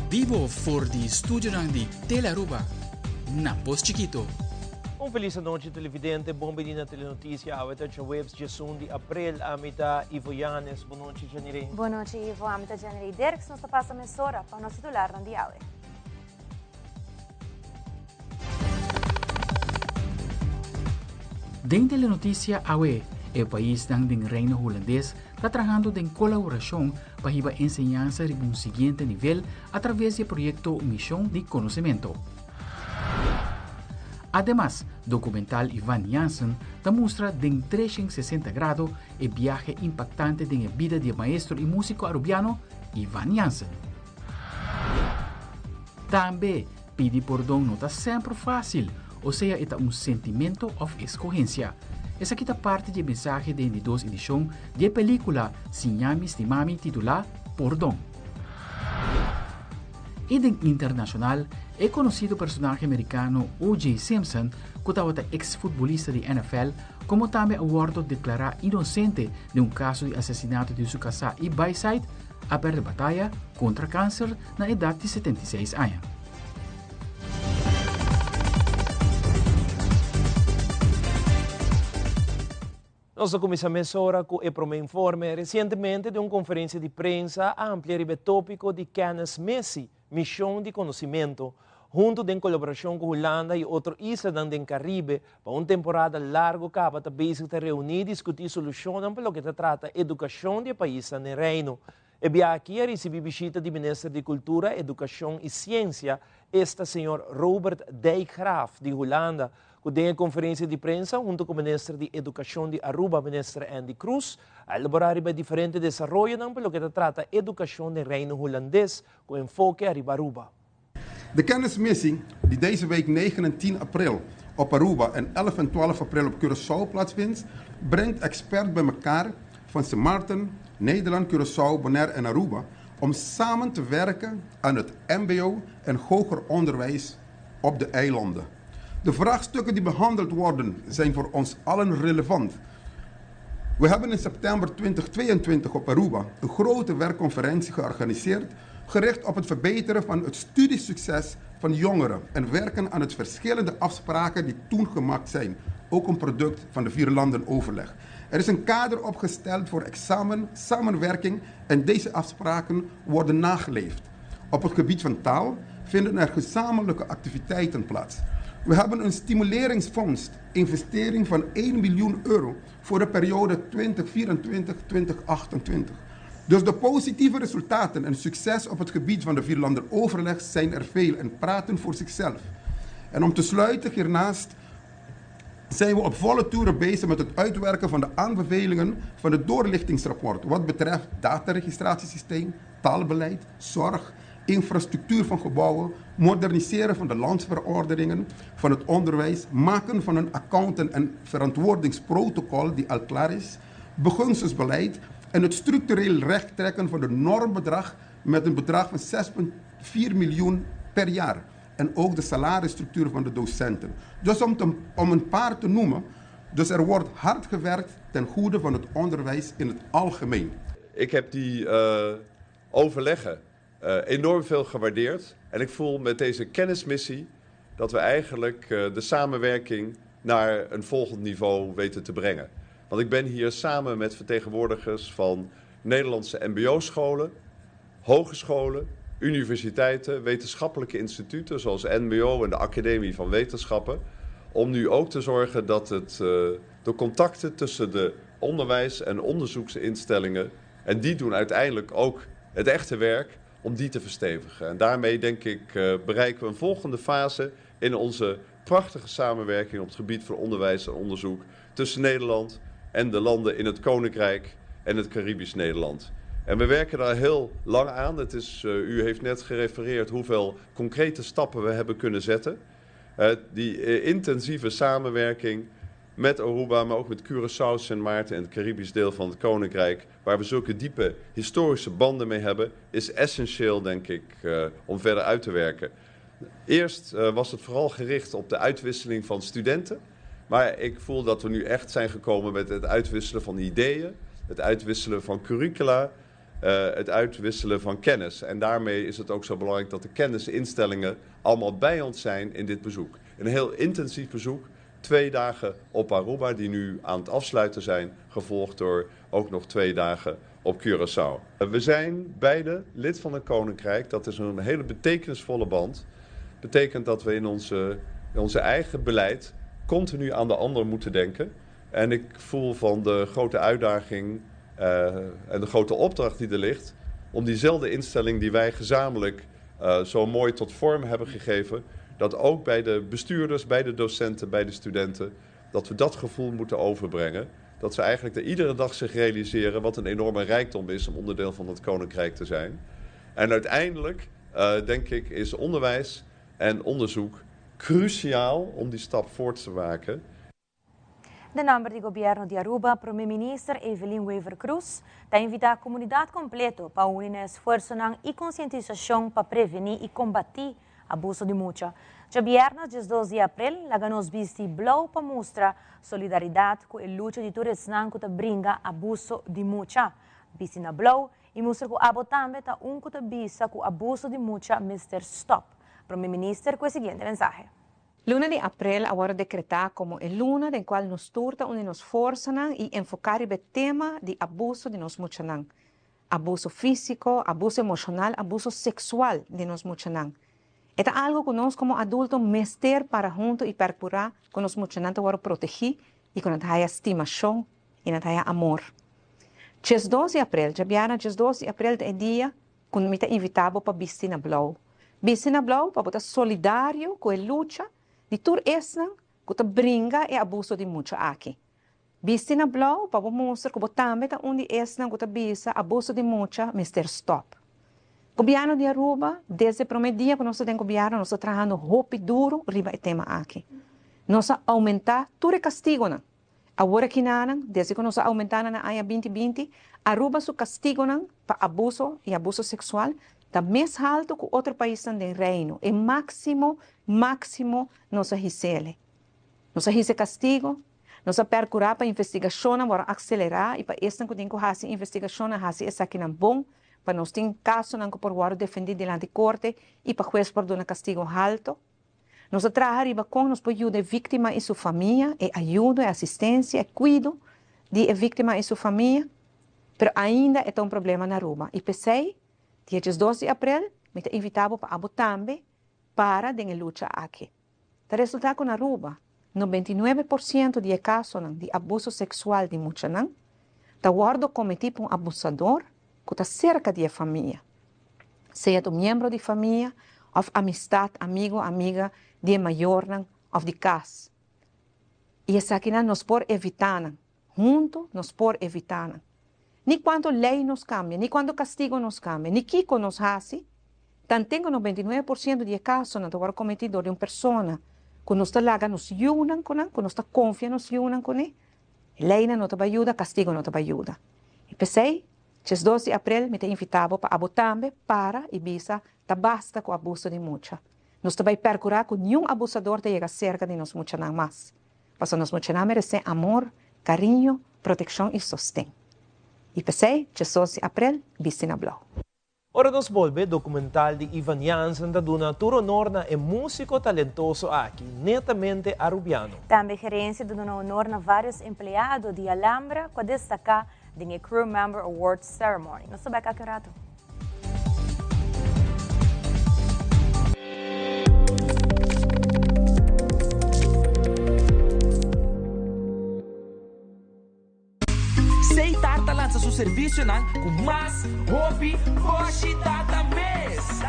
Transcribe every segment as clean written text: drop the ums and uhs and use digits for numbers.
Bibo for di studionan di Telearuba na Pos Chikito. Un felis anochi televidente, bon bini na Telenoticia. Awe ta djaweps 11 di april. Ami ta Ivo Yanes. Bon nochi Jenny Bon nochi Ivo, ami ta Jenny Dirks. Nos ta pasa mesora pa nos titularnan di awe. Den Telenoticia awe, e paisnan den Reino Hulandes ta trahando den kolaborashon pa hiba enseñansa riba un siguiente nivel a traves di e proyekto Mishon di Konosementu. Ademas, dokumental Ivan Jansen ta mustra den 360 grado e biahe impaktante den e bida di e maestro i músiko arubiano Ivan Jansen. Tambe, pidi pordon no ta semper fásil, osea e ta un sentimento òf eskohensia. Esaki ta parti di e mensahe den di dos edishon di e pelíkula Siña Mi Stima Mi titulá Pordon. I den internashonal, e konosido personahe merikano O.J. Simpson, ku tabata eks-futbolista di NFL, komo tambe a wòrdu deklará inosente den un kaso di asesinato di su kasá i baisait, a perde bataya kontra kanser na edat di 76 aña. Nos ta kuminsá mesora ku e promé informe. Resientemente den un konferensia di prensa a amplia riba e tópiko di Kennismissie, Mishon di Konosimentu, huntu den kolaborashon ku Hulanda i otro islanan den Karibe pa un temporada largu kaba ta bezig ta reuní i diskutí solushonnan pa loke ta trata edukashon di e paisnan den Reino. E bia aki a risibí bishita di Minister di Kultura, Edukashon i Siensia, esta señor Robert Dijkgraaf di Hulanda, ku den e konferensia di prensa huntu ku Minister di Edukashon di Aruba, Minister Endy Croes, a elaborá riba e diferente desaroyonan pa loke ta trata edukashon den Reino Hulandes ku enfoke ariba Aruba. De kennismissie, die deze week 9 en 10 april op Aruba en 11 en 12 april op Curaçao plaatsvindt, brengt experts bij elkaar van Sint Maarten, Nederland, Curaçao, Bonaire en Aruba om samen te werken aan het mbo en hoger onderwijs op de eilanden. De vraagstukken die behandeld worden zijn voor ons allen relevant. We hebben in september 2022 op Aruba een grote werkconferentie georganiseerd gericht op het verbeteren van het studiesucces van jongeren en werken aan het verschillende afspraken die toen gemaakt zijn, ook een product van de vier landen overleg. Er is een kader opgesteld voor examen, samenwerking en deze afspraken worden nageleefd. Op het gebied van taal vinden er gezamenlijke activiteiten plaats. We hebben een stimuleringsfonds, investering van 1 miljoen euro voor de periode 2024-2028. Dus de positieve resultaten en succes op het gebied van de vierlandenoverleg zijn er veel en praten voor zichzelf. En om te sluiten hiernaast zijn we op volle toeren bezig met het uitwerken van de aanbevelingen van het doorlichtingsrapport wat betreft dataregistratiesysteem, taalbeleid, zorg, infrastructuur van gebouwen, moderniseren van de landsverordeningen van het onderwijs, maken van een accountant- en verantwoordingsprotocol die al klaar is, begunstigingsbeleid en het structureel rechttrekken van de normbedrag met een bedrag van 6,4 miljoen per jaar. En ook de salarisstructuur van de docenten. Dus om, te, om een paar te noemen, dus er wordt hard gewerkt ten goede van het onderwijs in het algemeen. Ik heb die overleggen enorm veel gewaardeerd. En ik voel met deze kennismissie dat we eigenlijk de samenwerking naar een volgend niveau weten te brengen. Want ik ben hier samen met vertegenwoordigers van Nederlandse mbo-scholen, hogescholen, universiteiten, wetenschappelijke instituten zoals NMBO en de Academie van Wetenschappen, om nu ook te zorgen dat de contacten tussen de onderwijs- en onderzoeksinstellingen, en die doen uiteindelijk ook het echte werk, om die te verstevigen. En daarmee, denk ik, bereiken we een volgende fase in onze prachtige samenwerking op het gebied van onderwijs en onderzoek tussen Nederland en de landen in het Koninkrijk en het Caribisch Nederland. En we werken daar heel lang aan. U heeft net gerefereerd hoeveel concrete stappen we hebben kunnen zetten. Die intensieve samenwerking met Aruba, maar ook met Curaçao, Sint Maarten en het Caribisch deel van het Koninkrijk, waar we zulke diepe historische banden mee hebben, is essentieel, denk ik, om verder uit te werken. Eerst was het vooral gericht op de uitwisseling van studenten. Maar ik voel dat we nu echt zijn gekomen met het uitwisselen van ideeën, het uitwisselen van curricula, het uitwisselen van kennis. En daarmee is het ook zo belangrijk dat de kennisinstellingen allemaal bij ons zijn in dit bezoek. Een heel intensief bezoek, 2 dagen op Aruba die nu aan het afsluiten zijn, gevolgd door ook nog 2 dagen op Curaçao. We zijn beide lid van een koninkrijk, dat is een hele betekenisvolle band. Betekent dat we in onze eigen beleid continu aan de ander moeten denken. En ik voel van de grote uitdaging en de grote opdracht die er ligt, om diezelfde instelling die wij gezamenlijk zo mooi tot vorm hebben gegeven, dat ook bij de bestuurders, bij de docenten, bij de studenten, dat we dat gevoel moeten overbrengen. Dat ze eigenlijk er iedere dag zich realiseren wat een enorme rijkdom is om onderdeel van het koninkrijk te zijn. En uiteindelijk, denk ik, is onderwijs en onderzoek cruciaal om die stap voort te maken. Den nomber di Gobierno di Aruba, Prome Minister Evelyn Wever-Croes ta invita comunidad completo pa uni na esfuerzonan y concientisacion pa preveni y combati abuso di mucha. Djabierna 12 di april, laga nos bisti blauw pa mustra solidaridad cu e lucha di tur esnan cu ta bringa abuso di mucha. Bisti na blauw y mustra cu abo tambe ta un cu ta bisa cu abuso di mucha mester stop. Prome Minister cu e siguiente mensahe. Luna di april a wordo decreta como e luna den cual nos tur ta uni nos forsanan y enfoca riba e tema di abuso di nos muchanan. Abuso fisico, abuso emocional, abuso sexual di nos muchanan. E ta algo cu nos como adulto mester para hunto y percura cu nos muchanan ta wordo protegi y cu nan ta haya stimacion y nan ta haya amor. 12 di april, djabièrnè 12 di april ta e dia cu mi ta invita bo pa bisti na blauw. Bisti na blauw pa bo ta solidario cu e lucha di tur esnan cu ta bringa e abuso di mucha aki. Bisti na blauw pa bo mustra cu bo tambe ta un di esnan cu ta bisa abuso di mucha mester stop. Gobierno di Aruba, desde prome dia cu nos ta den gobierno nos ta trahando hopi duro riba e tema aki. Nos a aumenta tur e castigonan. Awor aki nanan, desde cu nos a aumenta nan na aña binti binti, Aruba su castigonan pa abuso y abuso sexual ta mes halto cu otro paisnan den Reino. E maximo, maximo nos a hisele. Nos a hise castigo, nos a percura pa investigacionnan worde acelera y pa esnan cu tin cu haci investigacionnan haci esakinan bon, pa nos tin casonan cu por worde defendi dilanti corte y pa huez por duna castigo halto. Nos a traha riba con nos por yuda e victima y su famia, e ayudo, e asistencia, e cuido di e victima y su famia, pero ainda e ta un problema na Aruba. Y p'esey, dia 12 di april, mi ta invita bo pa abo tambe para den e lucha aki. Ta resulta cu na Aruba, 99% di e casonan di abuso sexual di muchanan ta wordo cometi pa un abusador cu ta cerca di e famia, sea ta un miembro di famia of amistad, amigo, amiga di e mayornan of di cas. Y esakinan nos por evita nan, hunto nos por evita nan. Ni cuanto ley nos cambia, ni cuanto castigo nos cambia, ni kico nos haci, tanten cu 99% di e casonan ta wordo cometi door di un persona cu nos ta laga nos yiunan cu nan, cu nos ta confia nos yiunan cu ne, leynan no ta bay yuda, castigo no ta bay yuda. Y p'esey, 12 di april mi ta invita bo pa abo tambe para y bisa ta basta cu abuso di mucha. Nos ta bay percura cu niun abusador ta yega cerca di nos muchanan mas. Pasobra nos muchanan merece amor, cariño, proteccion y sosten. Y p'esey, 12 di april, bisti na blauw. Ora nos bolbe, documental di Ivan Jansen ta duna tur honor na e musico talentoso aki, netamente arubiano. Tambe gerencia ta duna honor na varios empleado di Alhambra cu a destaca den e Crew Member Awards Ceremony. Nos ta bek aki un rato. Seitar ta lansa su servicionan cu mas hopi boshi data mes.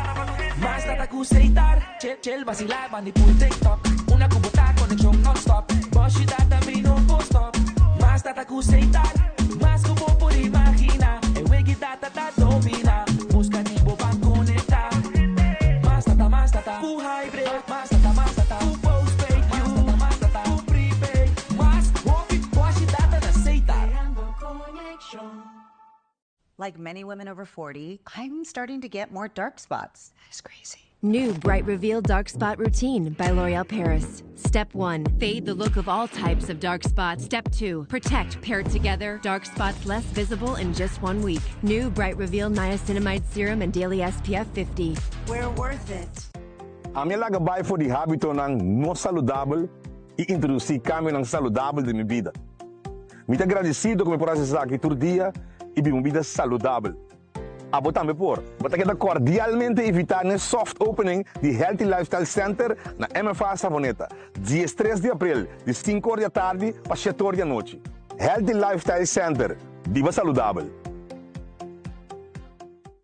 Mas data cu Seitar, chill chill vacila bandi pul TikTok. Una cu bo ta conexion non-stop, boshi data mi no por stop. Mas data cu Seitar, mas cu bo por imagina. E wegi data ta domina, busca di bo ban conecta. Mas data, mas data cu hybrid, mas data, mas data cu postpaid. Mas data, mas data cu prepaid. Mas hopi boshi data na Seitar. Like many women over 40, I'm starting to get more dark spots. That is crazy. New Bright Reveal Dark Spot Routine by L'Oreal Paris. Step 1. Fade the look of all types of dark spots. Step 2. Protect paired together, dark spots less visible in just one week. New Bright Reveal Niacinamide Serum and Daily SPF 50. We're worth it. Ami a laga bai for di hábitonan no saludabel i introdusí kambionan saludabel den mi bida. Mi ta gradisido ku mi por hasi esaki tur dia i biba un bida saludabel. Abo tambe por. Bo ta keda kordialmente invitá n'e soft opening di Healthy Lifestyle Center na MFA Savoneta, diestres di aprel, di sinku or di atardi pa shete or di anochi. Healthy Lifestyle Center, biba saludabel!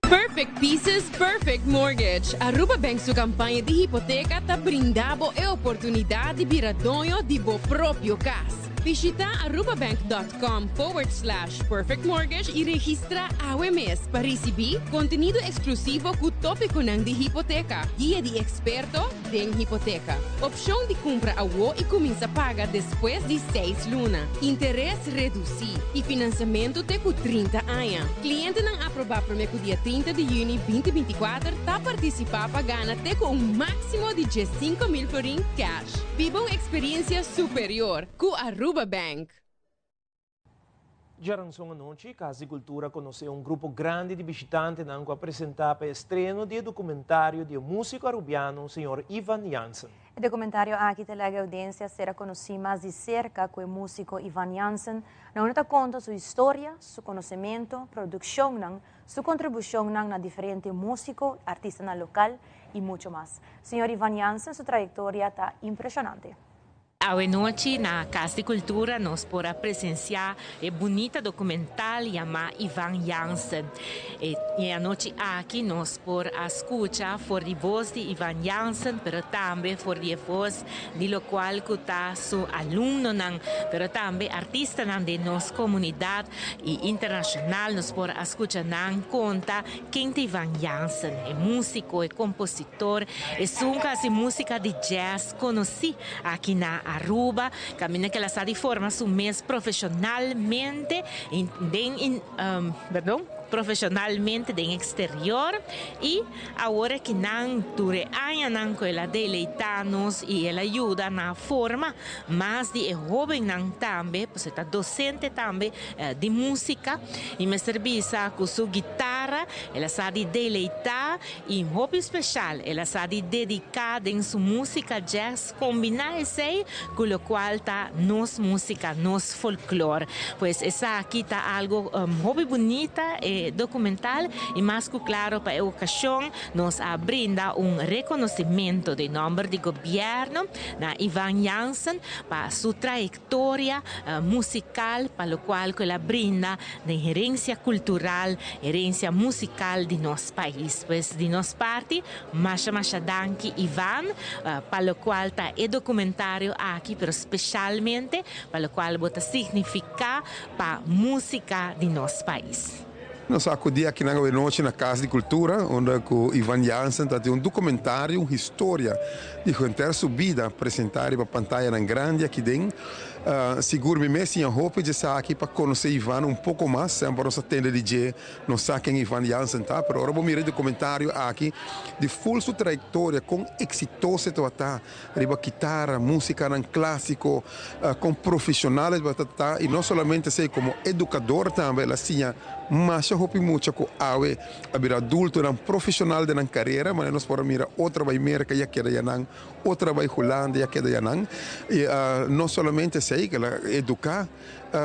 Perfect Pieces, Perfect Mortgage. Aruba Bank su campaña di hipoteca ta brinda bo e oportunidad di bira doño di bo propio cas. Bishita arubabank.com forward slash perfectmortgage y registra awe mes pa ricibi contenido exclusivo cu topiconan di hipoteca, guia di experto den hipoteca, opcion di cumpra awo y cuminsa paga despues di seis luna, interes reduci y financiamento te cu 30 aña. Clientenan aproba prome cu dia 30 di juni 2024 ta participa pa gana te cu un maximo di 15,000 florin cash. Biba un experiencia superior cu Aruba Bank. Djaranson anochi, Cas di Cultura a conoce un grupo grandi di bishitantenan cu a presenta pa e estreno di e documentario di e musico Arubiano, señor Ivan Jansen. E documentario aki ta laga e audiencia sera conoci mas di cerca cu e musico Ivan Jansen, na unda ta conta su historia, su conocemento, produccionnan, su contribucionnan na diferente musico, artistanan local y mucho mas. Señor Ivan Jansen su trayectoria ta impresionante. Awe nochi na Cas di Cultura nos por a presencia e bunita documental yama Ivan Jansen. E anochi aki nos por a scucha for di voz di Ivan Jansen, pero tambe for di e voz di locual cu ta su alumnonan, pero tambe artistanan den nos comunidad y internacional. Nos por a scucha nan conta ken ta Ivan Jansen, e musico, e compositor, esun cu haci musica di jazz conoci aki na Aruba, caminda cu el a sa di forma su mes profesionalmente den, perdon, profesionalmente den exterior y awor aki nan tur e añanan cu el a deleita nos y el a yuda na forma mas di e hobennan tambe, pues e ta docente tambe di musica y mester bisa cu su guitarra el a sa di deleita y hopi special el a sa di dedica den su musica jazz, combina esey cu locual ta nos musica, nos folklore. Pues esaki ta algo hopi bunita e documental y mas cu claro pa e ocasion nos a brinda un reconocimento den nomber di gobierno na Ivan Jansen pa su trayectoria musical, pa locual cu el a brinda den herencia cultural, herencia musical di nos pais. Pues di nos parti, masha masha danki Ivan, pa locual ta e documentario aki, pero specialmente pa locual bo ta significa pa musica di nos pais. Nos a acudi akinan awe nochi na Cas di Cultura, unda cu Ivan Jansen ta tin un documentario, un historia di henter su bida presenta riba pantayanan grandi aki den. Sigur mi mes siña hopi dje esaki pa conoce Ivan un poco mas, semper nos a tende di dje, nos sa ken Ivan Jansen ta, pero ora bo mira e documentario aki di full su trayectoria, con exitoso e tabata riba kitara, musicanan clasico, con profesional e tabata ta y no solamente esey, como educador tambe el a siña masha hopi mucha cu awe a bira adultonan profesional den nan carera, manera nos por a mira otro bay Merca y a keda yanan, otro a bay Hulanda y a keda yanan. Y no solamente esey, el a educa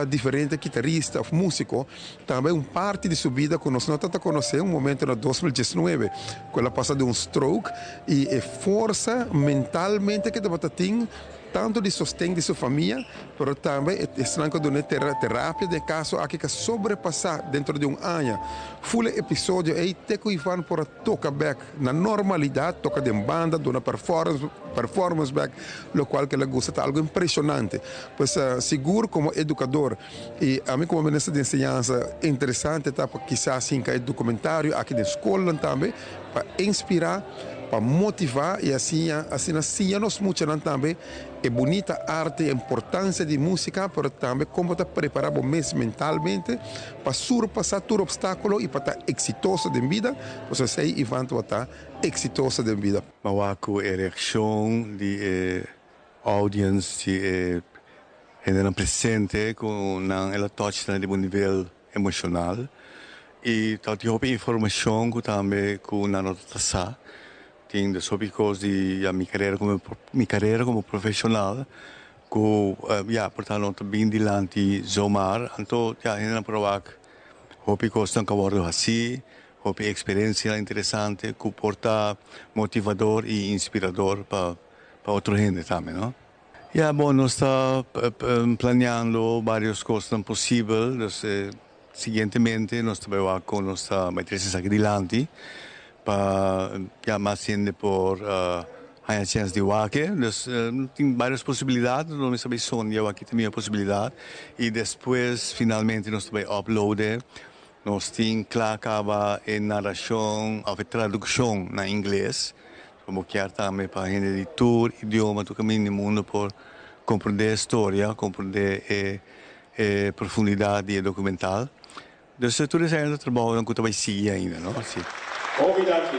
diferente kitarista of musico, tambe un parti di su bida cu nos no ta ta conoce, un momento na 2019 cu el a pasa den un stroke y e forsa mentalmente cu e tabata tin, tanto di sosten di su famia, pero tambe esnan cu a dun'e terapia den e caso aki cu a sobrepasa dentro di un aña ful e episodio ey te cu Ivan por a toca bek na normalidad, toca den banda, duna performance bek, locual cu el a gusta ta algo impresionante. Pues sigur como educador y ami como minister di enseñansa interesante ta pa kisas hinca e documentario aki den scolnan tambe pa inspira. Pa motiva y asina siña nos muchanan tambe e bunita arte y importancia di musica, pero tambe con bo ta prepara bo mes mentalmente pa surpasa tur obstaculo y pa ta exitoso den bida, pasobra esey Ivan tabata exitoso den bida. M'a wak cu e reaccion di e audience, di e hendenan presente cu nan el a touch nan riba un nivel emocional y ta tin hopi informacion cu tambe cu nan no ta sa. Tin dus hopi cos di ya mi carera como mi carera como profesional cu ya por ta no ta bin dilanti zomaar anto ya hendenan por a wak hopi cosnan cu a wordo haci, hopi experiencianan interesante cu por ta motivador y inspirador pa pa otro hende tambe no. Ya bon nos ta planeando varios cosnan posibel dus siguientemente nos ta bay wak con nos ta bay trece esaki dilanti pa ya mas hende por haya chens di wak e dus tin varios posibilidad nos mester bay sondia wak ki ta miho posibilidad y despues finalmente nos ta bay upload e nos tin cla caba e naracion of e traduccion na ingles. Bo kier tambe pa hende di tur idioma, tur kaminda di mundu por komprendé e storia, komprendé e e profundidat di e dokumental. Dus tur esei ta trabounan ku ta bai sigui ainda, no? Si. Hopi danki.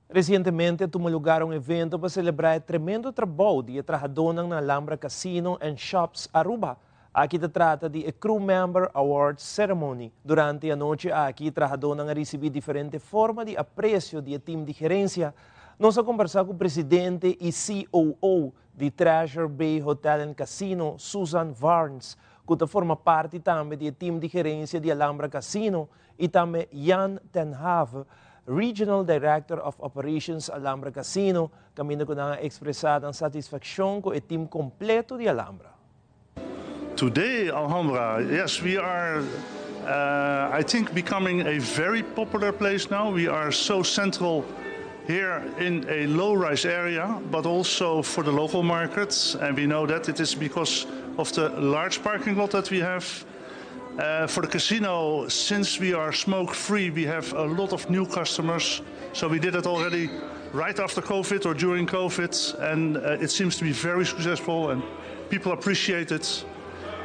Resientemente a tuma lugar un evento pa selebrá e tremendo trabou di e trahadónan na Alhambra Casino and Shops Aruba. Aki ta trata di e Crew Member Awards Ceremony. Durante e anochi aki trahadónan a risibí diferente forma di apresio di e tim di gerensia. Nos a kombersá ku presidente i COO di Treasure Bay Hotel and Casino, Susan Varns, ku ta forma parti tambe di e tim di gerensia di Alhambra Casino, i tambe Jan ten Have, Regional Director of Operations Alhambra Casino, kaminda ku nan a ekspresá nan satisfakshon ku e tim kompleto di Alhambra. Today, Alhambra, yes, we are, I think, becoming a very popular place now. We are so central here in a low-rise area, but also for the local markets. And we know that it is because of the large parking lot that we have. For the casino, since we are smoke-free, we have a lot of new customers. So we did it already right after COVID or during COVID, and it seems to be very successful and people appreciate it.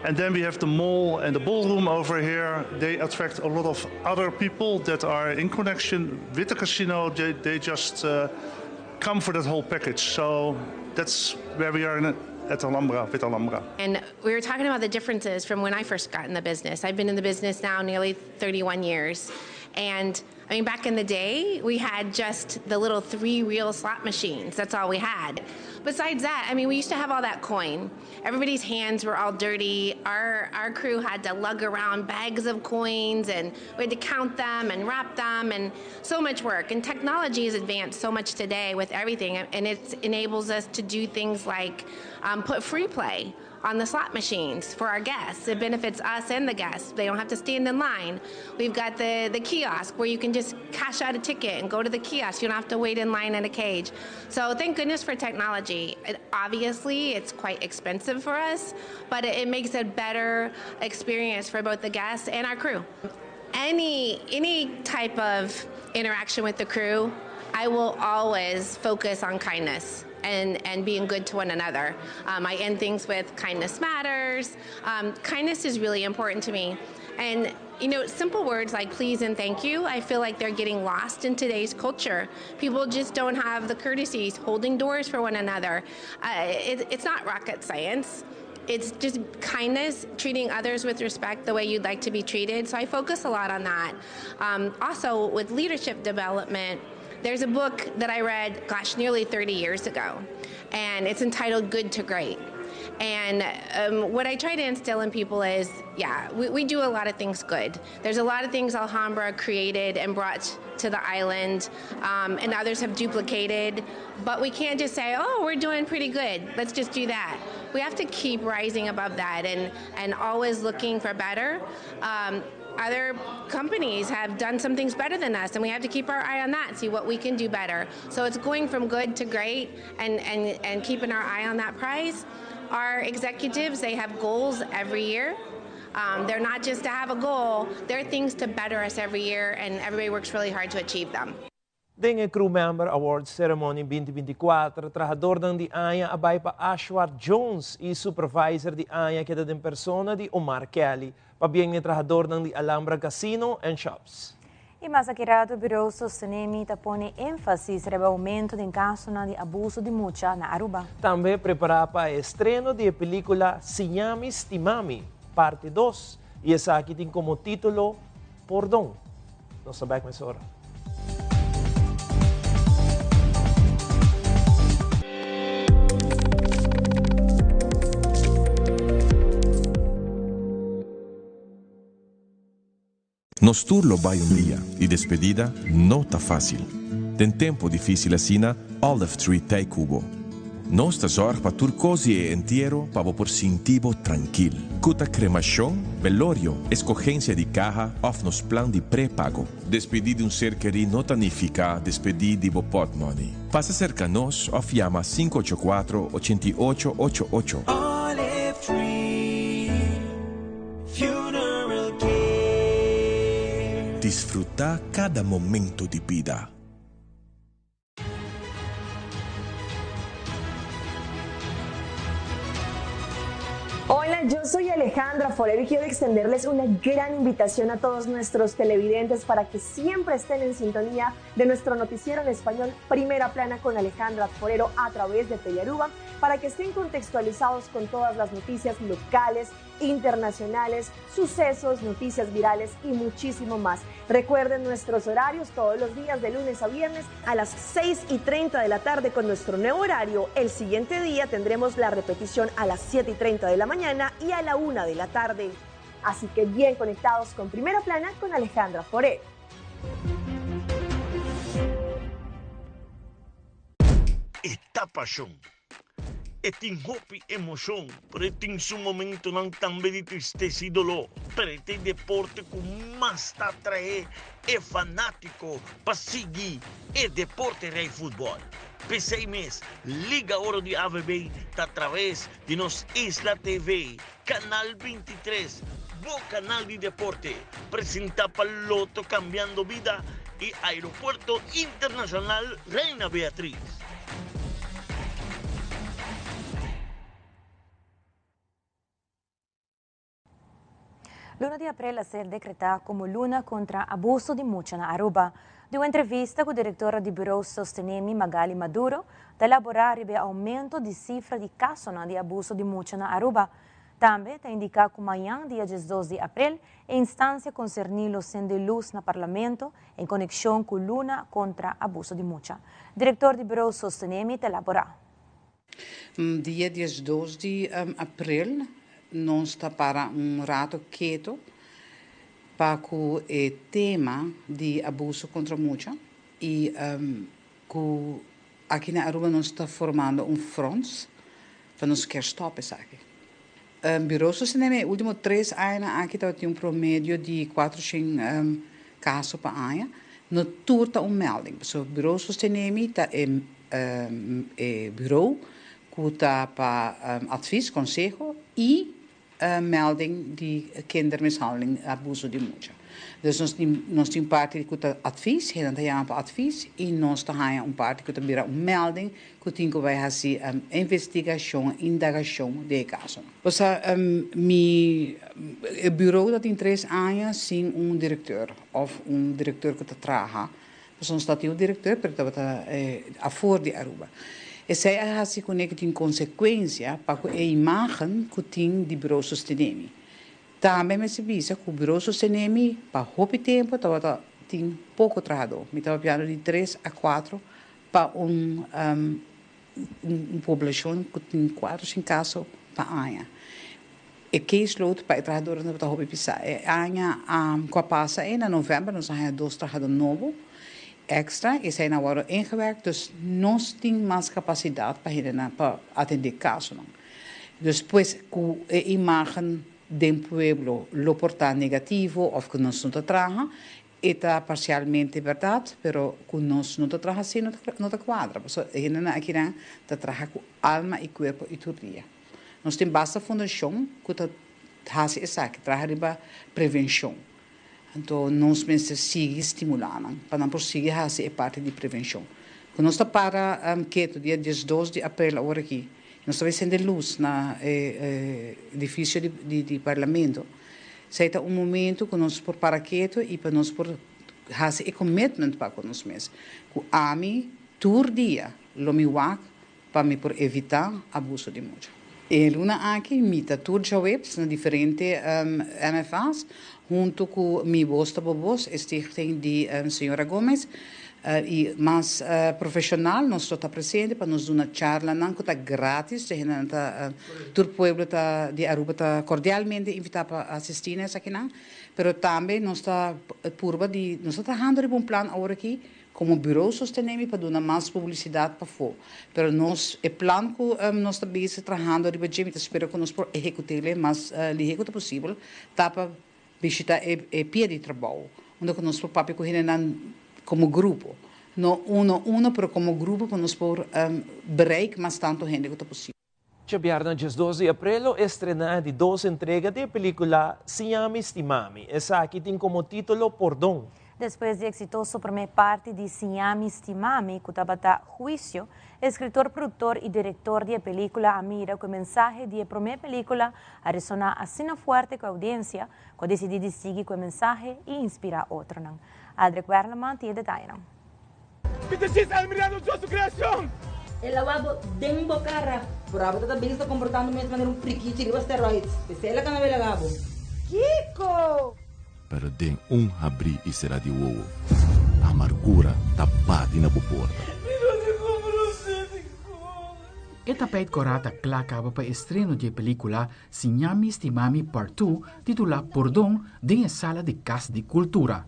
And then we have the mall and the ballroom over here. They attract a lot of other people that are in connection with the casino. They just come for that whole package. So that's where we are in at Alhambra, with Alhambra. And we were talking about the differences from when I first got in the business. I've been in the business now nearly 31 years. And I mean, back in the day, we had just the little three-reel slot machines. That's all we had. Besides that, I mean, we used to have all that coin. Everybody's hands were all dirty. Our crew had to lug around bags of coins, and we had to count them and wrap them, and so much work. And technology has advanced so much today with everything, and it enables us to do things like put free play on the slot machines for our guests. It benefits us and the guests. They don't have to stand in line. We've got the kiosk where you can just cash out a ticket and go to the kiosk. You don't have to wait in line in a cage. So thank goodness for technology. Obviously, it's quite expensive for us, but it makes a better experience for both the guests and our crew. Any type of interaction with the crew, I will always focus on kindness and being good to one another. I end things with kindness matters. Kindness is really important to me. And simple words like please and thank you, I feel like they're getting lost in today's culture. People just don't have the courtesies, holding doors for one another. It's not rocket science. It's just kindness, treating others with respect the way you'd like to be treated. So I focus a lot on that. Also, with leadership development, there's a book that I read, gosh, nearly 30 years ago, and it's entitled Good to Great. And what I try to instill in people is, yeah, we do a lot of things good. There's a lot of things Alhambra created and brought to the island, and others have duplicated, but we can't just say, oh, we're doing pretty good, let's just do that. We have to keep rising above that and always looking for better. Other companies have done some things better than us, and we have to keep our eye on that and see what we can do better. So it's going from good to great and keeping our eye on that prize. Our executives, they have goals every year. They're not just to have a goal, they're things to better us every year, and everybody works really hard to achieve them. Den e Crew Member Awards Ceremony 2024, trahadornan di aña a bay pa Ashwar Jones y Supervisor di aña keda den persona di Omar Kelly. Pabien n'e trahadornan di Alhambra Casino and Shops. Y mas aki rato Bureau Sostenemi ta pone enfasis riba aumento den casonan di abuso di mucha na Aruba. Tambe prepara pa e estreno di e pelicula Siñami Stimami, Parti dos, y esaki tin como titulo Pordon. Nos ta bek mesora. Nos tur lo bai un dia y despedida no ta facil. Den tempo dificil asina, Olive Tree t'ey cu bo. Nos ta zorg pa tur cos di e entiero pa bo por sinti bo trankil. Cu ta cremacion, velorio, escogencia di caha of nos plan di prepago. Despedi di un ser kerí no ta nifica despedi di bo potmoney. Pasa cerca nos of yama 584 88 88. Olive Tree Funeral Care. Disfruta cada momento di bida. Hola, yo soy Alejandra Forero y quiero extenderles una gran invitación a todos nuestros televidentes para que siempre estén en sintonía de nuestro noticiero en español Primera Plana con Alejandra Forero a través de Telearuba, para que estén contextualizados con todas las noticias locales, internacionales, sucesos, noticias virales y muchísimo más. Recuerden nuestros horarios todos los días de lunes a viernes a las 6 y 30 de la tarde con nuestro nuevo horario. El siguiente día tendremos la repetición a las 7 y 30 de la mañana y a la 1 de la tarde. Así que bien conectados con Primera Plana con Alejandra Foré. E ta pashon. E tin hopi emoshon, pero e tin su momentonan tambe di tristesa i doló. Pero e ta e deporte ku mas ta atraé e fanátiko pa sigui e deporte rei futbòl. P'esei mes, Liga Oro di AVB ta atraves di nos Isla TV, Kanal 23, bo kanal di deporte, presentá pa Lotto Cambiando Bida i Aeropuerto Internacional Reina Beatriz. Luna di april a ser decreta como luna contra abuso di mucha na Aruba. Di un entrevista cu directora di Bureau Sostenemi Magali Maduro ta elabora riba e aumento di cifra di casonan di abuso di mucha na Aruba. Tambe ta indica cu mañan dia 12 di april e instancia concerni lo sende luz na Parlamento en conexion cu luna contra abuso di mucha. Director di Bureau Sostenemi ta elabora. Dia 12 di april nos ta para un rato keto pa cu e tema di abuso contra mucha y cu aki na Aruba nos ta formando un front pa nos kier stop esaki. Bureau Sosteneme e ultimo tres añanan aki tabatin un promedio di 400 caso pa aña. No tur ta un melding, pasobra Bureau Sostenemi ta e e bureau cu ta pa advies, conseho y melding di kindermishandeling, abuso di mucha. Dus nos tin nos tin parti cu ta advies, hendenan ta yama pa advies y nos ta haya un parti cu ta bira un melding cu tin cu bay haci investigacion, indagacion den e casonan. Osea mi e bureau ta tin tres aña sin un directeur of un directeur cu ta traha. Pasobra nos ta tin un directeur pero tabata afor di Aruba. Esey a haci cune cu tin consecuencia pa cu e imagen cu tin di Bureau Sostenemi. Tambe mester bisa cu Bureau Sostenemi pa hopi tempo tabata tin poco trahador. Mi ta papiando di tres a cuatro pa un un poblacion cu tin cuatro sin caso pa aña. E caseload pa e trahadornan tabata hopi pisa. E aña cu a pasa ey na november nos a haya dos trahador nobo extra y esey nan a wordo ingewerkt dus nos tin mas capacidad pa hendenan pa atende casonan. Dus pues cu e imagen den pueblo lo por ta negativo of cu nos no ta traha, E ta parcialmente berdad, pero cu nos no ta traha así no ta cuadra, pasobra e hendenan akinan ta traha cu alma y cuerpo y tur dia. Nos tin basta fundacion cu ta haci esaki, traha riba prevencion. Anto nos mester sigui stimulá nan pa nan por sigui hasi e parti di prevenshon. Ku nos ta para ketu dia diesdos di aprel awor aki, nos ta bai sende lus na e edifisio di Parlamento. Esei ta un momento ku nos por para ketu i pa nos por hasi e commitment pa ku nos mes ku ami tur dia lo mi wak pa mi por evitá abuso di mucha. E luna aki mi ta tur djaweps na diferente MFA's huntu ku Mi Bos Ta Bo Bos, e stichting di señora Gomez, i mas profeshonal nos lo ta presente pa nos duna charlanan ku ta gratis. E hendenan ta tur pueblo ta di Aruba ta kordialmente invitá pa asistí na esakinan. Pero tambe nos ta purba di nos ta trahando riba un plan awor aki Komo Bureau Sostenemi pa duna mas publisidat pafó. Pero nos, e plan ku nos ta bezig trahando riba dje, mi ta spera ku nos por ehekut'é mas lihé ku ta posibel, ta pa bishita e e pia di trabou, unda ku nos por papia ku hendenan komo grupo. No uno uno, pero komo grupo pa nos por bereik mas tantu hende ku ta posibel. Djabièrnè 12 di aprel lo estrená di dos entrega di e pelíkula Siñami Stimami. Esaki tin komo título Pordon. Despues di eksitoso promé parti di Siñami Stimami ku tabata Huisio, eskritor, produktor i direktor di e pelíkula a mira ku e mensahe di e promé pelíkula a resoná asina fuerte ku e oudiensia ku a disidí di sigui ku e mensahe i inspirá otronan. Aldrich Werleman tin e detayenan. E lawa bo den bo kara. Pero abo ta ta bisa komportando mes manera un prikichi riba steroids. P'esei el a kana belaga bo. Kiko! Pero den un habrí i será di wowo, amargura ta bati na bo porta. E tapijt kòrá ta kla kaba pa estreno dje pelíkula Siñami Stimami Part Two titulá Pordon den e sala di Kas di Kultura.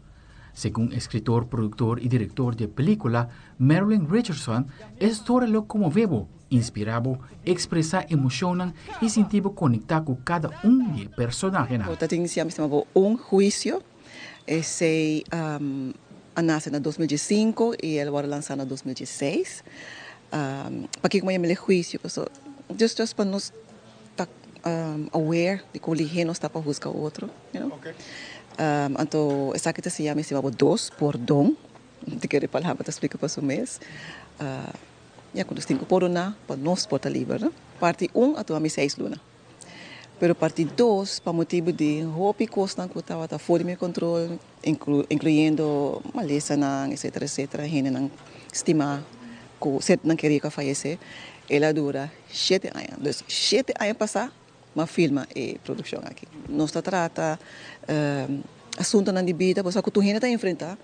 Segun eskritor, produktor i direktor di e pelíkula, Marilyn Richardson, e storia lo konmové bo, inspirá bo, ekspresá emoshonnan i sinti bo konektá ku kada un di e personahenan. Bo ta tin siempre estima bo un huisio. Esei a nase na 2015 i el a wòrdu lansá na 2016. Pakiko mi a yama el e huisio? Pasobra just just pa nos ta aware di kon lihé nos ta pa husga otro, you know. Anto esaki ta siña mi estima bo dos pordon, di kere palabra ta splika pa su mes. Ya ku nos tin ku pordoná pa nos por ta liber, no? Parti un a tuma mi seis luna, pero parti dos pa motibu di hopi kosnan ku tabata for di mi kontrol, inkluyendo malesanan etcetera etcetera, hendenan stimá ku nan keria ku a fayesé, el a dura shete aña. Dus shete aña pasá m'a filma e produkshon aki. Nos ta trata asuntonan di bida, bo sa ku tur hende ta enfrentá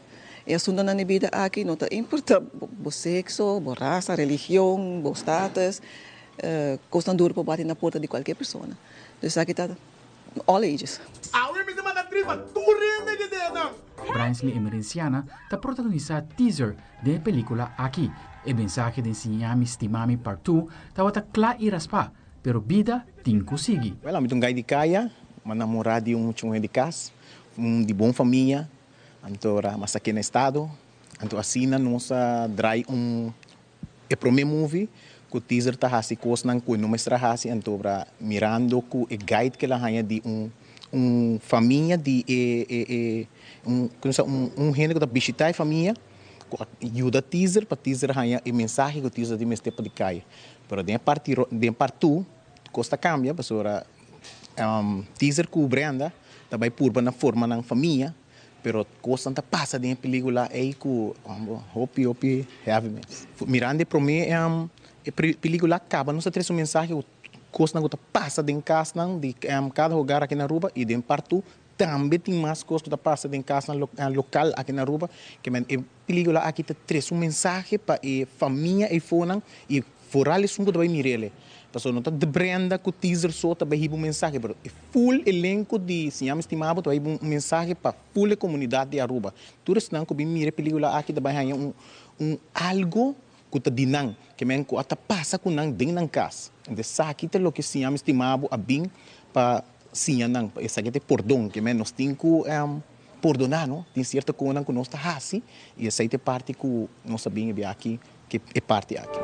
e asuntonan di bida aki, no ta importá bo sekso, bo rasa, religion, bo status, kosnan duru por bati na porta di kualke persona. Dus esaki ta all ages. Awe mi ta manda tris pa tur hende di denan. Brainsly Emerenciana ta protagonisá teaser den e pelíkula aki. E mensahe den Siñami Stimami Part Two tabata kla i raspá, pero bida tin ku sigui. Wel, ami ta un gai di kaya, m'a namorá di un mucha muhé di kas, un di bon famia, anto ora m'a sak'é na estado, anto asina nos a drai un e promé movie ku teaser ta hasi kosnan ku e no mester a hasi, anto ora mirando ku e guide ku el a haña di un un famia di e e e un un un hende ku ta bishitá e famia ku a yuda teaser pa teaser haña e mensahe ku teaser tin mester pa di kaya. Pero den e parti den part two kos ta kambia pasobra Teaser ku Brenda ta bai purba na forma nan famia pero kosnan ta pasa den e pelikula ei ku hopi hopi heavy mes. Mirando e prome e pelikula kaba nos ta trese un mensahe ku kosnan ku ta pasa den kasnan di kada hogar aki na Aruba i den part two tambe tin mas kos ku ta pasa den kasnan lokal aki na Aruba ke men e pelikula aki ta trese un mensahe pa e famia eifonan i foral esun ku ta bai mir'el. Pasobra no ta Brenda ku Teaser so ta bai hiba un mensahe pero e full elenko di Siña Mi Stima Bo ta bai hiba un mensahe pa full e komunidat di Aruba. Tur esnan ku bin mira e pelikula aki ta bai haña un un algo ku ta di nan, ke men ku a ta pasa ku nan den nan kas. Esaki ta loke Siña Mi Stima Bo a bin pa siña nan, esaki ta e pordon, ke men nos tin ku pordoná, no? Tin sierto konan ku nos ta hasi i esei ta e parti ku nos a bin e bia aki, ke e parti aki.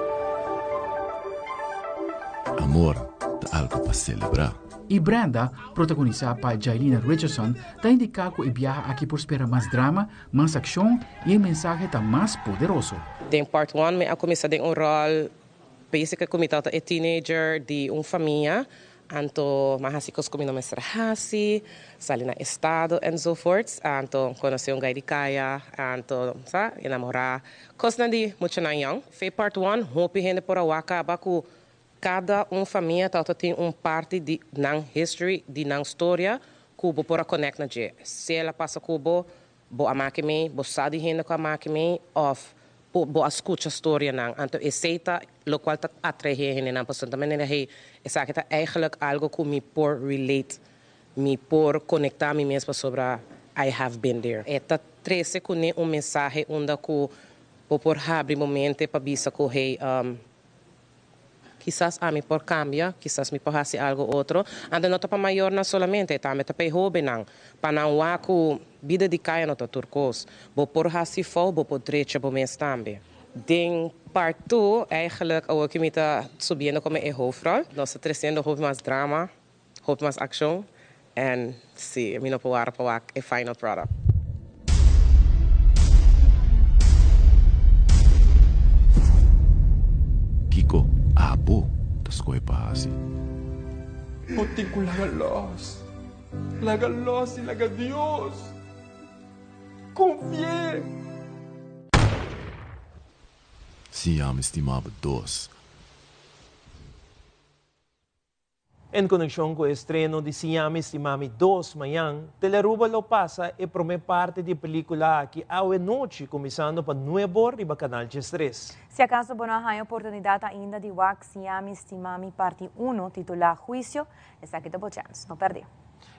Amor ta algo pa selebrá. Y Brenda, protagonisa pa Jailina Richardson, ta indica cu e biaha aki por spera mas drama, mas accion y e mensahe ta mas poderoso. Den part one mi a cuminsa den un rol basically cu mi tabata e teenager di un famia, anto mi a haci cos cu mi no mester a haci, sali na estado enzovoorts, anto conoci un guy di caya, anto sa, enamora, cosnan di muchanan young. Fe part one hopi hende por a wak caba cu Kada un famia tabata tin un parti di nan history, di nan storia ku bo por a connect na dje. Si el a pasa ku bo, bo a maki mei, bo sa di hende ku a maki mei of bo a skucha storianan. Anto esei ta lokual ta atrae hendenan pasobra ta manera hey, esaki ta eigenlijk algo ku mi por relate, mi por conecta mi mes pasobra I have been there. E ta trese kuné un mensahe unda ku bo por habri bo mente pa bisa ku hey, Kisas ami por kambia, kisas mi por hasi algo otro. Anto no ta pa mayornan solamente, tambe ta pa e hobennan, pa nan wak ku bida di kaya no ta tur kos. Bo por hasi fou, bo por drecha bo mes tambe. Den part two, eigenlijk awor ku mi ta subiendo komo e hoofdrol, nos ta tresiendo hopi mas drama, hopi mas akshon, en si, mi no por wara pa wak e final product. Kiko abo ta skohe pa hasi? Bo tin ku laga lòs, laga lòs i laga Dios. Konfi'é. Siña mi stima bo dos. En konekshon ku e estreno di Siña Mi Stima Mi dos mañan, Telearuba lo pasa e promé parti di e pelíkula aki awe nochi kuminsando pa nuebor riba Kanal 13. Si akaso bo no a haña oportunidat ainda di wak Siña Mi Stima Mi parti uno titulá Huisio, esaki ta bo chèns. No pèrdè.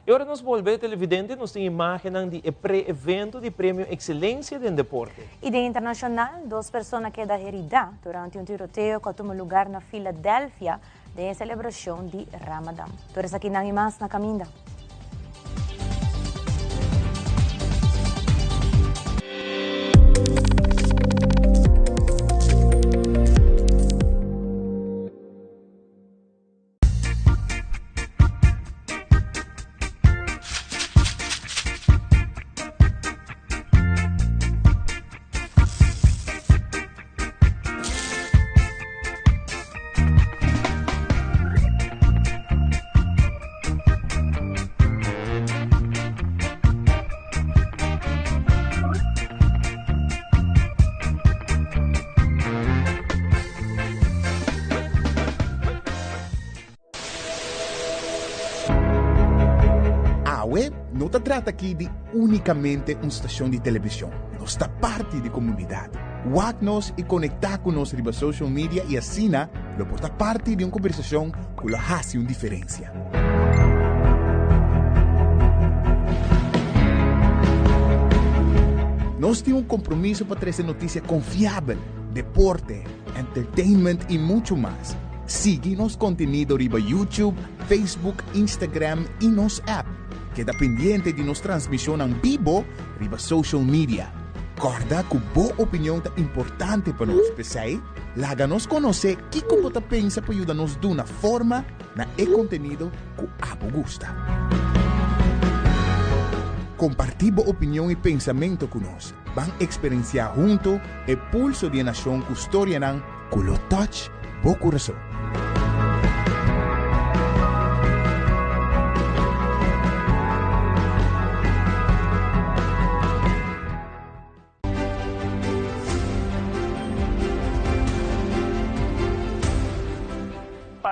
I ora nos bolbe televidente nos tin imágennan di e pre-evento di Premio Excelencia den Deporte. I den internashonal, dos persona keda heridá durante un tiroteo ku a tuma lugar na Philadelphia den e selebrashon di Ramadan. Tur esakinan i mas na kaminda. Awe no ta trata aki di únikamente un stashon di televishon. Nos ta parti di komunidat. Wak nos i konektá ku nos riba social media i asina lo por ta parti di un kombersashon ku lo hasi un diferensia. Nos tin un kompromiso pa trese notisia konfiabel, deporte, entertainment i muchu mas. Sigui nos kontenido riba YouTube, Facebook, Instagram i nos app. Keda pendiente di nos transmishonnan bibo riba social media. Kòrda ku bo opinion ta importante pa nos, p'esei laga nos konosé kiko bo ta pensa pa yuda nos duna forma na e kontenido ku abo gusta. Kompartí bo opinion i pensamentu ku nos. Ban eksperensiá huntu e pulso di e nashon ku storianan ku lo touch bo kurason.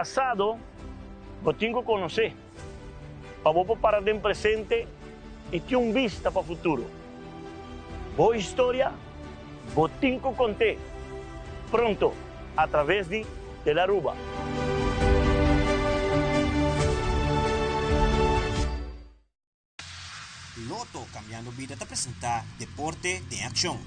Pasado bo tin ku konosé pa bo por para den presente i tin un bista pa futuro. Bo historia bo tin ku kont'é pronto a traves di Telaruba. Lotto Cambiando Bida ta presenta Deporte den Accion.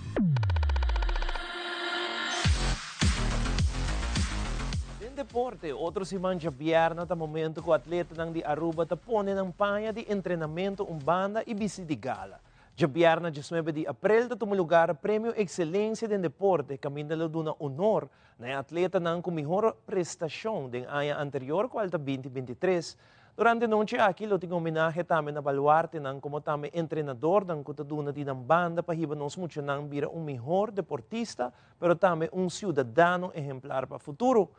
Den deporte, otro siman djabièrnè ta momento ku atletanan di Aruba ta pone nan paña di entrenamento un banda i bisti di gala. Djabièrnè diesnuebe di aprel ta tuma lugar Premio Excelencia den Deporte kaminda lo duna honor na e atletanan ku mihor prestashon den aña anterior kual ta binti 23. Durante e nochi aki lo tin homenahe tambe na baluartenan como tambe entrenadornan cu ta duna di nan banda pa hiba nos muchanan bira un mihor deportista pero tambe un ciudadano ehemplar pa futuro.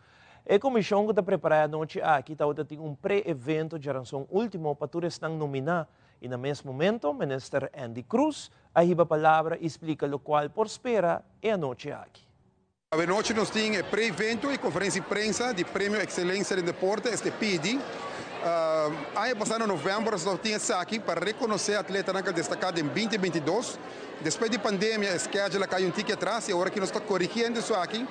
E comision cu ta prepara e anochi aki tabata tin un pre-evento djaranson ultimo pa tur esnan nomina y na mes momento Minister Endy Croes a hiba palabra y splica locual por spera e anochi aki. Awenochi nos tin e pre-evento y conferencia di prensa di Premio Excelencia den Deporte, este PED. Aña pasa na november nos lo tin esaki pa reconoce atletanan cu a destaca den binti bintidos. Despues di pandemia e schedule a cay un tiki atras y awor aki nos ta corigiendo esaki,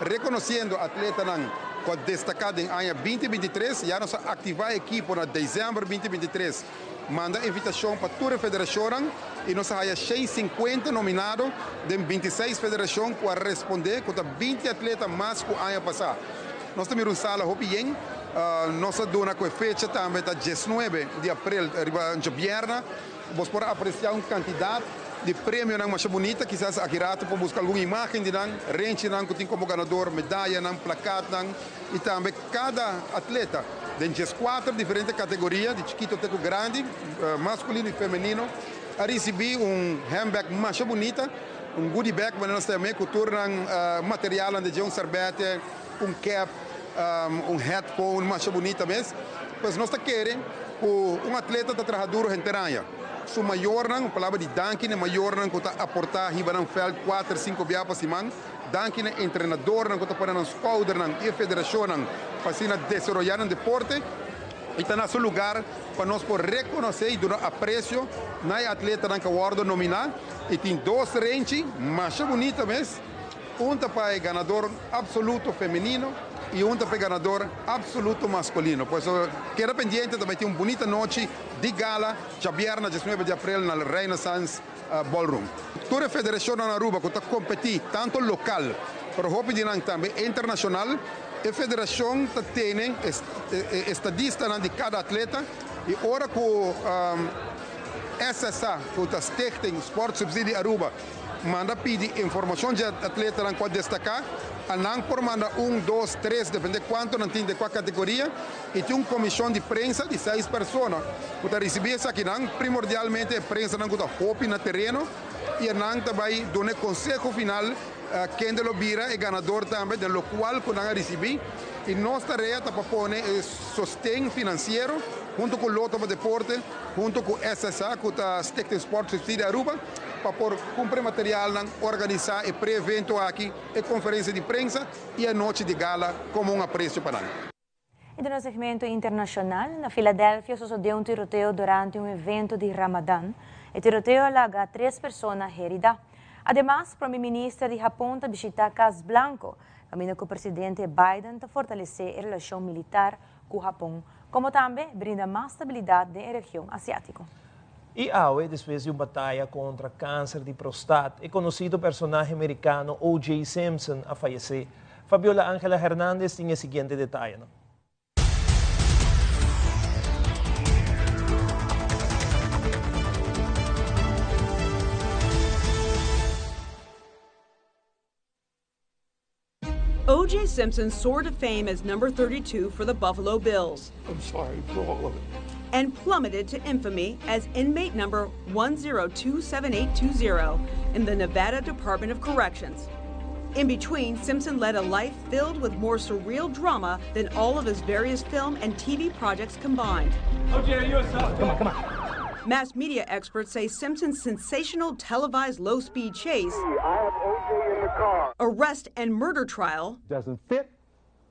reconociendo atletanan cu a destaca den aña binti bintitres. Ya nos a activa e ekipo na december binti bintitres. Manda invitashon pa tur e federashonnan i nos a haya 150 nominado den 26 federashon ku a respondé ku ta 20 atleta mas ku aña pasá. Nos ta mira un sala hopi yen. Nos a duna ku e fecha tambe ta 19 di aprel riba djabièrnè. Bos por apresiá un kantidat di premionan masha bunita. Kisas aki rato por buska algun imágen di nan, renchinan ku tin komo ganador, medayanan, plakatnan i tambe kada atleta den 14 diferente kategoria, di chikito te ku grandi, maskulino i femenino, a risibí un handbag masha bunita, un goodie bag manera nos ta yam'é, ku tur nan materialnan di dje, un sèrbètè, un kèp, un headphone masha bunita mes. Pues nos ta kere ku un atleta ta traha duro henter aña. Su mayornan, un palabra di danki na e mayornan ku ta aportá hiba nan vèlt kuater, sinku bia pa siman. Danki na entrenadornan ku ta pone nan skoudernan i e federashonnan pa asina desaroyá nan deporte i ta na su lugar pa nos por rekonosé i duna apresio na e atletanan ku a wòrdu nominá. I tin dos renchi masha bunita mes, un ta pa e ganador apsoluto femenino i un ta pa e ganador apsoluto maskulino. Pues keda pendiente, ta bai tin un bunita nochi di gala djabièrnè 19 di aprel na Renaissance Ballroom. Tur e federashonnan na Aruba ku ta kompetí tantu lokal pero hopi di nan tambe internashonal. E federashon ta tene e estadistanan di kada atleta i ora ku SSA, ku ta Stichting Sport Subsidie Aruba, manda pidi informashon dje atletanan ku a destaká, anan por manda un, dos, tres, depende kuantu nan tin den kua kategoria. I tin un komishon di prensa di seis persona ku ta risibí esakinan, primordialmente e prensanan ku ta hopi na tereno, i enan ta bai duna e konseho final kende lo bira e ganador tambe den lokual ku nan a risibí. I nos tarea ta pa pone e sosten finansiero huntu ku Lotto pa Deporte, huntu ku SSA ku ta Stichting Sport Subsidie Aruba, pa por kumpra e materialnan, organisá e pre-evento aki, e konferensia di prensa i e anochi di gala komo un apresio pa nan. I den nos segmento internashonal, na Filadelfia sosodé un tiroteo durante un evento di Ramadan. E tiroteo a laga tres persona heridá. Ademas, Prome Minister di Hapon ta bishitá Kas Blanko, kaminda ku Presidente Biden ta fortalesé e relashon militar ku Hapon, komo tambe brinda mas stabilidat den e region asiátiko. I awe, despues di un bataya kontra kanser di prostat, e konosido personahe merikano O.J. Simpson a fayesé. Fabiola Angela Hernandez tin e siguiente detayenan. O.J. Simpson soared to fame as number 32 for the Buffalo Bills. I'm sorry for all of it. And plummeted to infamy as inmate number 1027820 in the Nevada Department of Corrections. In between, Simpson led a life filled with more surreal drama than all of his various film and TV projects combined. OJ, are you a Come on, come on. Mass media experts say Simpson's sensational televised low speed chase, I have OJ in the car. arrest, and murder trial doesn't fit,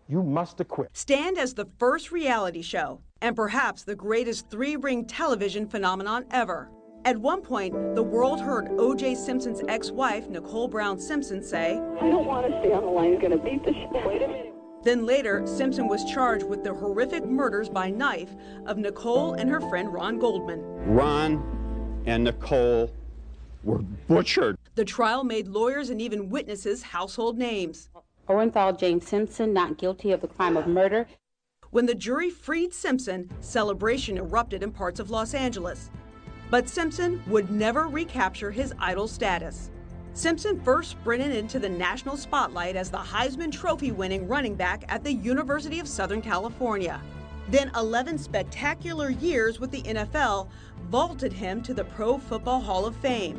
you must acquit. Stand as the first reality show and perhaps the greatest three ring television phenomenon ever. At one point, the world heard O.J. Simpson's ex wife, Nicole Brown Simpson, say, I don't want to stay on the line. He's going to beat the shit. Wait a minute. Then later, Simpson was charged with the horrific murders by knife of Nicole and her friend Ron Goldman. Ron and Nicole were butchered. The trial made lawyers and even witnesses household names. Orenthal James Simpson not guilty of the crime of murder. When the jury freed Simpson, celebration erupted in parts of Los Angeles. But Simpson would never recapture his idol status. Simpson first sprinted into the national spotlight as the Heisman Trophy winning running back at the University of Southern California. Then 11 spectacular years with the NFL vaulted him to the Pro Football Hall of Fame.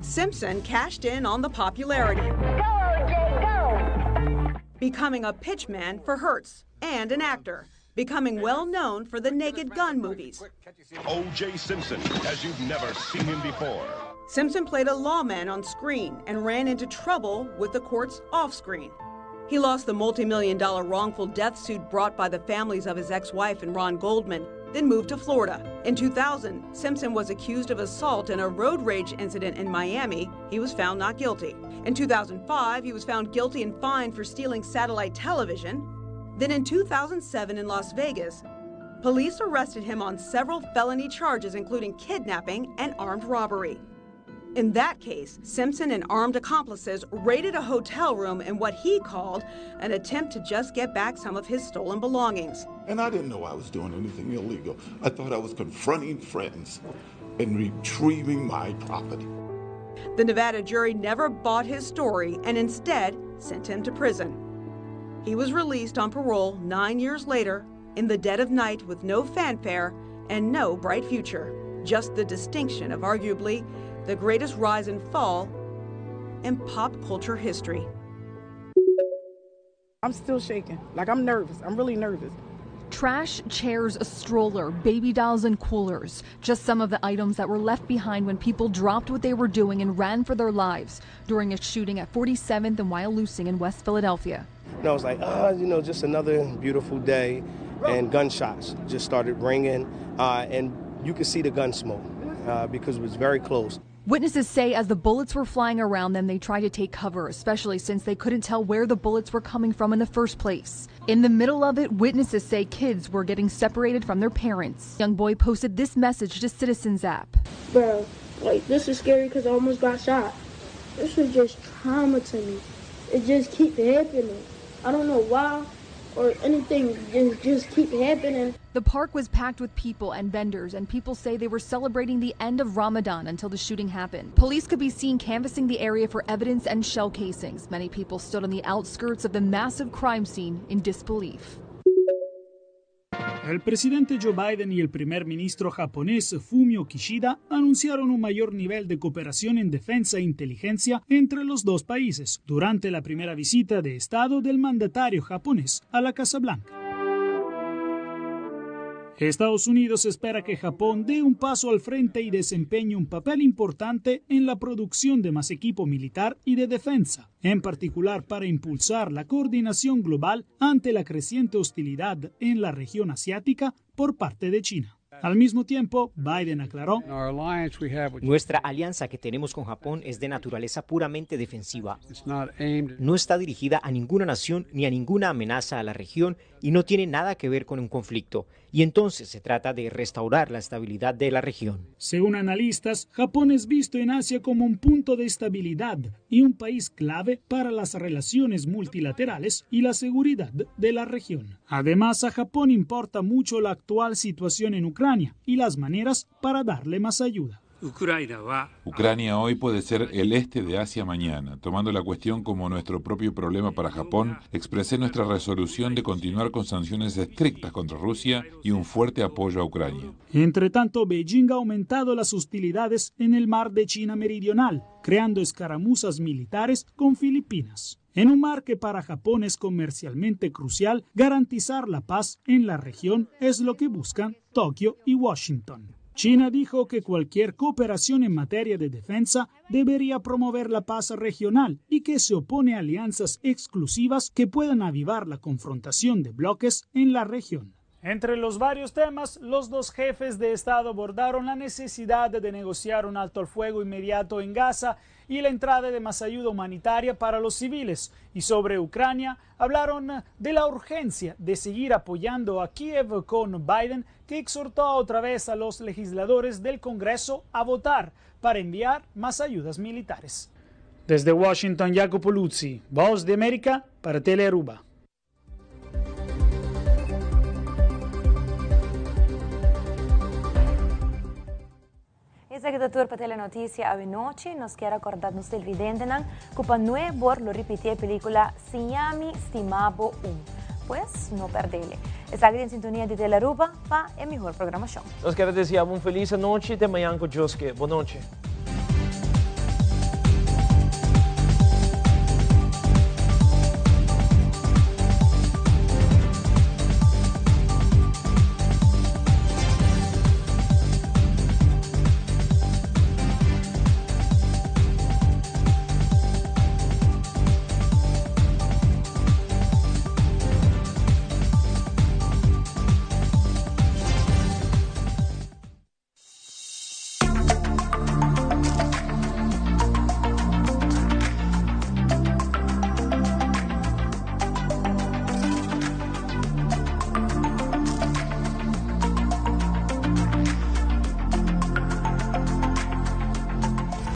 Simpson cashed in on the popularity. Go, OJ, go! Becoming a pitchman for Hertz and an actor, becoming well known for the Naked Gun movies. O.J. Simpson, as you've never seen him before. Simpson played a lawman on screen and ran into trouble with the courts off screen. He lost the multi million dollar wrongful death suit brought by the families of his ex wife and Ron Goldman, then moved to Florida. In 2000, Simpson was accused of assault in a road rage incident in Miami. He was found not guilty. In 2005, he was found guilty and fined for stealing satellite television. Then in 2007 in Las Vegas, police arrested him on several felony charges, including kidnapping and armed robbery. In that case, Simpson and armed accomplices raided a hotel room in what he called an attempt to just get back some of his stolen belongings. And I didn't know I was doing anything illegal. I thought I was confronting friends and retrieving my property. The Nevada jury never bought his story and instead sent him to prison. He was released on parole nine years later in the dead of night with no fanfare and no bright future, just the distinction of arguably the greatest rise and fall in pop culture history. I'm still shaking. Like I'm nervous. I'm really nervous. Trash, chairs, a stroller, baby dolls, and coolers. Just some of the items that were left behind when people dropped what they were doing and ran for their lives during a shooting at 47th and Wyalusing in West Philadelphia. And I was like, ah, oh, you know, just another beautiful day. And gunshots just started ringing, uh, and you could see the gun smoke uh, because it was very close. Witnesses say as the bullets were flying around them, they tried to take cover, especially since they couldn't tell where the bullets were coming from in the first place. In the middle of it, witnesses say kids were getting separated from their parents. Young boy posted this message to Citizens app. Bro, like this is scary because I almost got shot. This is just trauma to me. It just keep happening. I don't know why or anything just, just keep happening. The park was packed with people and vendors, and people say they were celebrating the end of Ramadan until the shooting happened. Police could be seen canvassing the area for evidence and shell casings. Many people stood on the outskirts of the massive crime scene in disbelief. El presidente Joe Biden y el primer ministro japonés Fumio Kishida anunciaron un mayor nivel de cooperación en defensa e inteligencia entre los dos países durante la primera visita de Estado del mandatario japonés a la Casa Blanca. Estados Unidos espera que Japón dé un paso al frente y desempeñe un papel importante en la producción de más equipo militar y de defensa, en particular para impulsar la coordinación global ante la creciente hostilidad en la región asiática por parte de China. Al mismo tiempo, Biden aclaró, Nuestra alianza que tenemos con Japón es de naturaleza puramente defensiva. No está dirigida a ninguna nación ni a ninguna amenaza a la región y no tiene nada que ver con un conflicto. Y entonces se trata de restaurar la estabilidad de la región. Según analistas, Japón es visto en Asia como un punto de estabilidad y un país clave para las relaciones multilaterales y la seguridad de la región. Además, a Japón importa mucho la actual situación en Ucrania y las maneras para darle más ayuda. Ucrania hoy puede ser el este de Asia mañana. Tomando la cuestión como nuestro propio problema para Japón, expresé nuestra resolución de continuar con sanciones estrictas contra Rusia y un fuerte apoyo a Ucrania. Entre tanto, Beijing ha aumentado las hostilidades en el mar de China Meridional, creando escaramuzas militares con Filipinas. En un mar que para Japón es comercialmente crucial, garantizar la paz en la región es lo que buscan Tokio y Washington. China dijo que cualquier cooperación en materia de defensa debería promover la paz regional y que se opone a alianzas exclusivas que puedan avivar la confrontación de bloques en la región. Entre los varios temas, los dos jefes de Estado abordaron la necesidad de negociar un alto al fuego inmediato en Gaza y la entrada de más ayuda humanitaria para los civiles. Y sobre Ucrania, hablaron de la urgencia de seguir apoyando a Kiev con Biden, que exhortó otra vez a los legisladores del Congreso a votar para enviar más ayudas militares. Desde Washington, Jacopo Luzzi, Voz de América para Telearuba. Esaki ta tur pa Telenoticia awe nochi. Nos kier a corda nos televidentenan cu pa nuebor lo ripiti e pelicula Siñami Stima Bo Un. Pues no perdele. Esaki den sintonia di Telearuba pa e mihor programacion. Nos kier a desea bo un feliz anochi te mañan cu Dios ke. Bon nochi.